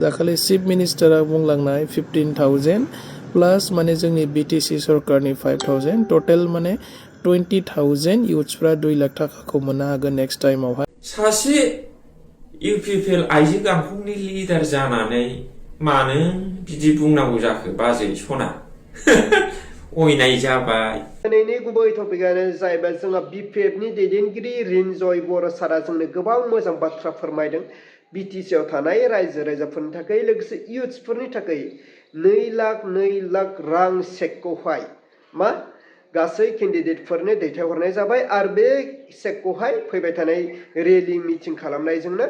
दाखालि चिफ मिनिस्टारा बुंलांनाय 15,000 प्लास माने जोंनि बिटिसि सरकारनि 5,000 टटेल माने 20,000 इउथ्सफ्रा 2 लाख थाखाखौ मोननो हागोन नेक्स्ट टाइमावहाय। सासे इउपिपिएल आइजो गांखंनि लिडार जानानै मानो बिदि बुंनांगौ जाखो बाजै सना अयनाय जाबाय। दिनैनि गुबै टपिकआनो जाहैबाय जोंहा बिपिएफनि दैदेनगिरि रिन्जय बर' सारा जोंनो गोबां मोजां बाथ्रा फोरमायदों। बिटिसिआव थानाय रायजो राजाफोरनि थाखाय लोगोसे इयुथ्सफोरनि थाखाय 2 लाख रां चेकखौहाय गासै केन्डिडेटफोरनो दैथायहरनाय जाबाय आरो बे चेकखौहाय फैबाय थानाय रेलि मिटिं खालामनायजोंनो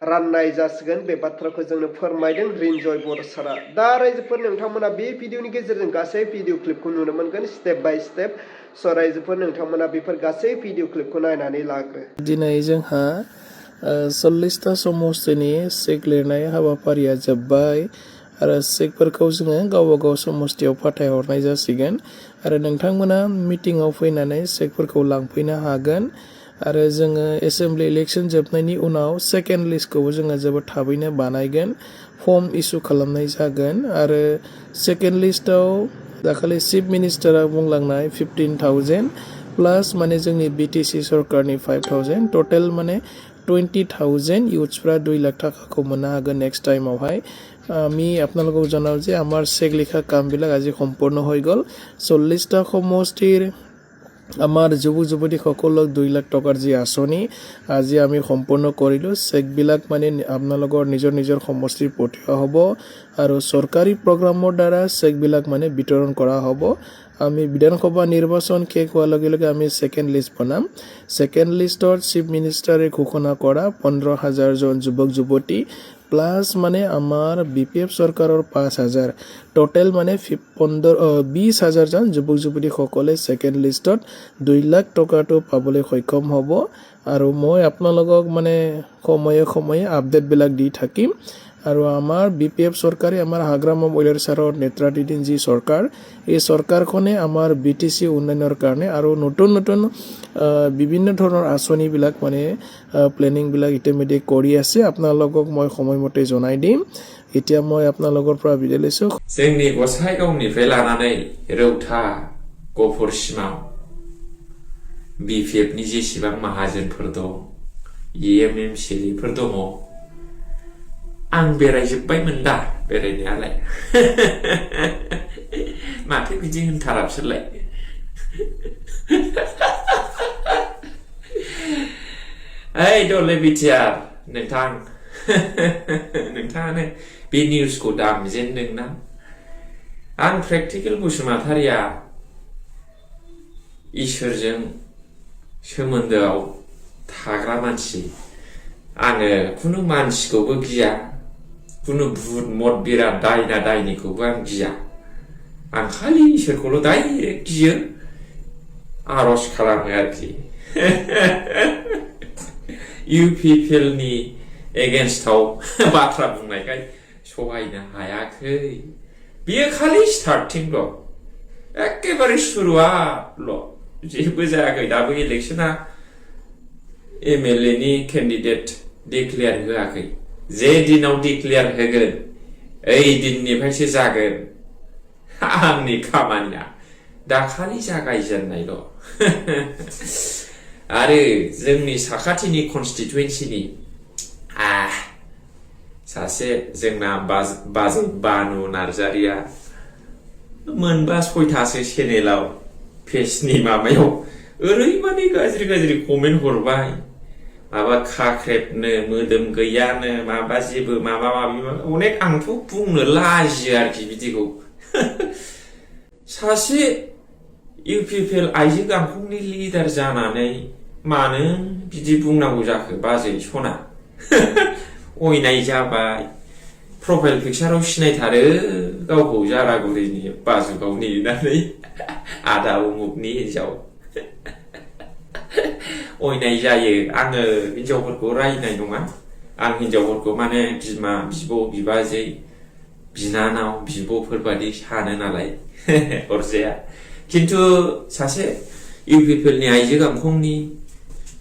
राननाय जासिगोन। बे बाथ्राखौ जोंनो फोरमायदों रिन्जय बर' सारा। दा रायजोफोर नोंथांमोना बे भिडिअनि गेजेरजों गासै भिडिअ क्लिपखौ नुनो मोनगोन स्टेप बाय स्टेप। स' रायजोफोर नोंथांमोना बेफोर गासै भिडिअ क्लिपखौ नायनानै लाग्रो। दिनै जोंहा 40ता समस्तिनि चेक लिरनाय हाबाफारिया जोब्बाय आरो चेकफोरखौ जोङो गावबा गाव समस्तियाव फाथायहरनाय जासिगोन आरो नोंथांमोना मिटिंआव फैनानै चेकफोरखौ लांफैनो हागोन आरो जोङो एसेम्बलि इलेक्सन जोबनायनि उनाव सेकेन्ड लिस्टखौबो जोङो जोबोद थाबैनो बानायगोन, फर्म इस्यु खालामनाय जागोन आरो सेकेन्ड लिस्टआव दाखालि चिफ मिनिस्टारा बुंलांनाय 15,000 प्लास माने जोंनि बिटिसि सरकारनि 5,000 टटेल माने 20,000 ইউথ্সরা 2 লাখ টাকাকো মনা হাগন নেক্সট টাইমওহাই। আমি আপোনালোকক জনাও যে আমাৰ চেক লিখা কামবিলাক আজি সম্পূৰ্ণ হৈ গ'ল। 40টা সমষ্টিৰ আমাৰ যুৱক যুৱতীসকলক 2 লাখ টকাৰ যি আঁচনি আজি আমি সম্পূৰ্ণ কৰিলোঁ। চেকবিলাক মানে আপোনালোকৰ নিজৰ নিজৰ সমষ্টিৰ পঠিওৱা হ'ব আৰু চৰকাৰী প্ৰগ্ৰামৰ দ্বাৰা চেকবিলাক মানে বিতৰণ কৰা হ'ব। আমি বিধানসভা নিৰ্বাচন শেষ হোৱাৰ লগে লগে আমি সেকেন্ড লিষ্ট বনাম। সেকেন্ড লিষ্টত চিফ মিনিষ্টাৰে ঘোষণা কৰা 15,000 জন যুৱক যুৱতী প্লাস মানে আমাৰ বিপিএফ চৰকাৰৰ 5,000 টোটেল মানে 20,000 জন যুৱক যুৱতীসকলে সেকেন্ড লিষ্টত 2 লাখ টকাটো পাবলৈ সক্ষম হ'ব আৰু মই আপোনালোকক মানে সময়ে সময়ে আপডেটবিলাক দি থাকিম। আৰু আমাৰ বিপিএফ চৰকাৰে আমাৰ হাগ্ৰাম মহিলাৰ সাৰৰ নেতৃত্বাধীন যি চৰকাৰ, এই চৰকাৰখনে আমাৰ বিটিসি উন্নয়নৰ কাৰণে আৰু নতুন নতুন বিভিন্ন ধৰণৰ আঁচনিবিলাক মানে প্লেনিংবিলাক ইতিমধ্যে কৰি আছে। আপোনালোকক মই সময়মতে জনাই দিম। এতিয়া মই আপোনালোকৰ পৰা বিদায় লৈছো। जोंनि गसाइगावनिफ्राय लानानै रौता गफुरसिमाव बिपिएफनि जेसेबां माहाजोनफोर दं, एमएमसिफोर दङ, आं बेरायजोब्बायमोन दा बेरायनायालाय माथो बिदि होनथाराबसोलाय ओइ दले बिटिआर नोंथां नोंथाङानो बे निउसखौ दामजेनदोंना? आं प्रेक्टिकेल बसुमतारिया इसोरजों सोमोन्दोआव थाग्रा मानसि। आङो खुनु मानसिखौबो गिया, खुनु भुत मद बिराद दायना दायनिखौबो आं गिया। आं खालि इसोरखौल' डाइरेक्ट गियो, आरज खालामो आरोखि। इउपिपिएलनि एगेन्स्टआव बाथ्रा बुंनायखाय सहायनो हायाखै। बियो खालि स्टार्टिंल', एखेबारे सुरुआतल', जेबो जायाखै। दाबो इलेक्सना एमएलए नि कैंडिडेट डिक्लेयार होआखै। जे दिनाव डिक्लेयार होगोन ओइ दिननिफ्रायसो जागोन आंनि खामानिया। दाखालि जागायजेननायल'। आरो जोंनि साखाथिनि कन्स्टिटुएन्सिनि सासे जोंना बाजै बानु नार्जारिया मोनबा 6थासो चेनेलाव पेजनि माबायाव ओरैबादि गाज्रि गाज्रि कमेन्ट हरबाय। माबा खाख्रेबनो, मोदोम गैयानो, माबा जेबो माबा माबि अनेक, आंथ' बुंनो लाजियो आरोखि बिदिखौ। सासे इउपिपिएल आइजो गांखंनि लिडार जानानै मानो बिदि बुंनांगौ जाखो बाजै सना अयनाय जाबाय। प्रफाइल पिक्चाराव सिनायथारो गावखौ जारागुरिनि बाजुगावनि होननानै आदा उमुकनि हिन्जाव। अयनाय जायो। आङो हिन्जावफोरखौ रायनाय नङा, आं हिन्जावफोरखौ माने बिमा बिब' बिबाजै बिनानाव बिब'फोरबादि सानो नालाय अरजाया। खिन्थु सासे इउपिपिएलनि आइजो गांखंनि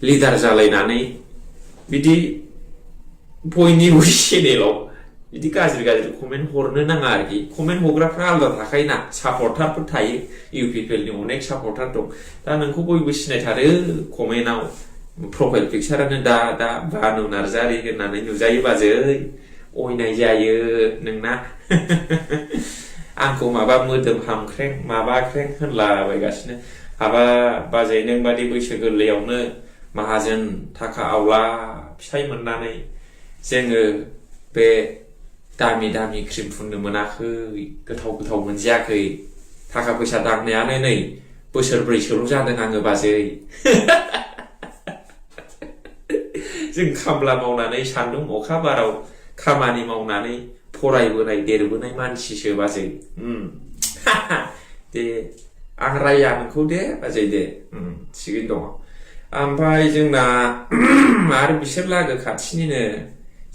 लिडार जालायनानै बिदि बयनिबो चेनेलाव बिदि गाज्रि गाज्रि कमेन्ट हरनो नाङा आरोखि कमेन्ट हरग्राफ्रा आलादा थाखायोना सापर्टारफोर थायो इउपिपिएलनि अनेक सापर्टार दं दा नोंखौ बयबो सिनायथारो कमेन्टआव प्रफाइल पिक्सारानो दा बानु नार्जारि होननानै नुजायो बाजै अयनाय जायो नोंना आंखौ माबा मोदोम हामख्रें माबाख्रें होनलाबायगासिनो हाबा बाजै नों बादि बैसो गोरलैयावनो माहाजोन थाखा आवला फिसाय मोननानै जोङो बे दामि दामि क्रिम फुननो मोनाखै गोथाव मोनजायाखै थाखा फैसा दांनायानो नै बोसोरब्रैसोल' जादों आङो बाजै जों खामला मावनानै सान्दुं अखा बाराव खामानि मावनानै फरायबोनाय देरबोनाय मानसिसो बाजै दे आं राया नोंखौ दे बाजै दे थिगैनो दङ ओमफ्राय जोंना आरो बिसोर लागो खाथिनिनो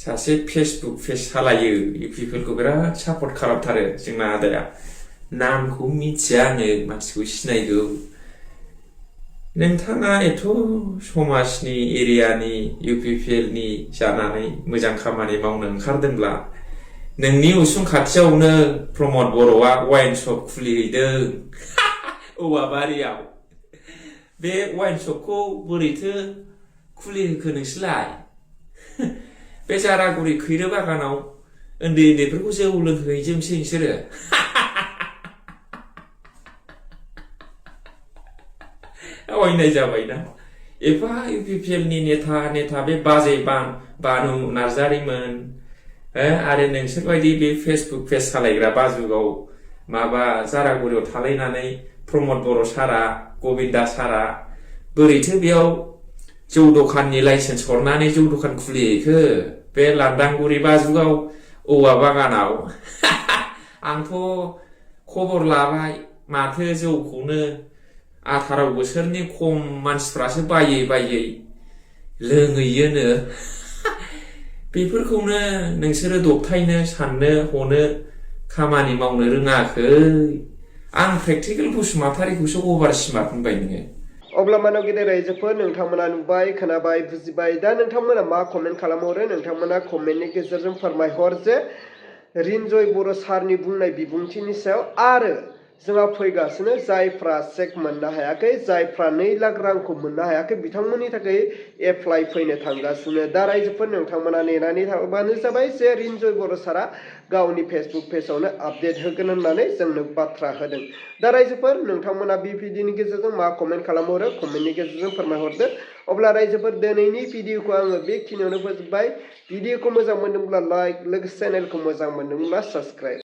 सासे फेसबुक पेज सालायो इउपिपिएलखौ बिराद सापर्ट खालामथारो जोंना आदाया नामखौ मिथिया आङो मानसिखौ सिनायगौ नोंथाङा एथ' समाजनि एरियानि इउपिपिएलनि जानानै मोजां खामानि मावनो ओंखारदोंब्ला नोंनि उसुं खाथियावनो प्रमद बर'आ वाइन शप खुलिहैदों औवाबारियाव बे वाइन शपखौ बोरैथो खुलिहोखो नोंसोरलाय बे जारागुरि खैरो बागानाव उन्दैफोरखौ जौ लोंहैजोबसै नोंसोरो अयनाय जाबायना एफा इउपिपिएलनि नेता बे बाजै बानु नार्जारिमोन आरो नोंसोरबायदि बे फेसबुक पेज सालायग्रा बाजुगाव माबा जारागुरियाव थालायनानै प्रमद बर' सारा गबिन्दा सारा बोरैथो बेयाव जौ दखाननि लाइसेन्स हरनानै जौ दखान खुलिहैखो बे लांदांगुरि बाजुगाव औवा बागानाव आंथ' खबर लाबाय माथो जौखौनो 18 बोसोरनि खम मानसिफ्रासो बायै लोंहैयोनो बेफोरखौनो नोंसोरो दबथायनो साननो हनो खामानि मावनो रोङाखै आं प्रेक्टिकेल बसुमतारिखौसो अभार स्मार्ट होनबाय नोङो अब्ला मानव गेदेर रायजोफोर नोंथांमोना नुबाय खोनाबाय बुजिबाय दा नोंथांमोना मा कमेन्ट खालामहरो नोंथांमोना कमेन्टनि गेजेरजों फोरमायहर जे रिनजय बर' सारनि बुंनाय बिबुंथिनि सायाव आरो जोंहा फैगासिनो जायफ्रा चेक मोननो हायाखै जायफ्रा 2 लाख रांखौ मोननो हायाखै बिथांमोननि थाखाय एप्लाइ फैनो थांगासिनो दा रायजोफोर नोंथांमोना नेनानै थाबानो जाबाय जे रिनजय बर' सारा गावनि फेसबुक पेजावनो आपडेट होगोन होननानै जोंनो बाथ्रा होदों दा रायजोफोर नोंथांमोना बे भिडिअनि गेजेरजों मा कमेन्ट खालामहरो कमेन्टनि गेजेरजों फोरमायहरदो अब्ला रायजोफोर दिनैनि भिडिअखौ आङो बेखिनियावनो फोजोबबाय भिडिअखौ मोजां मोनदोंब्ला लाइक लोगोसे चेनेलखौ मोजां मोनदोंब्ला साबस्क्राइब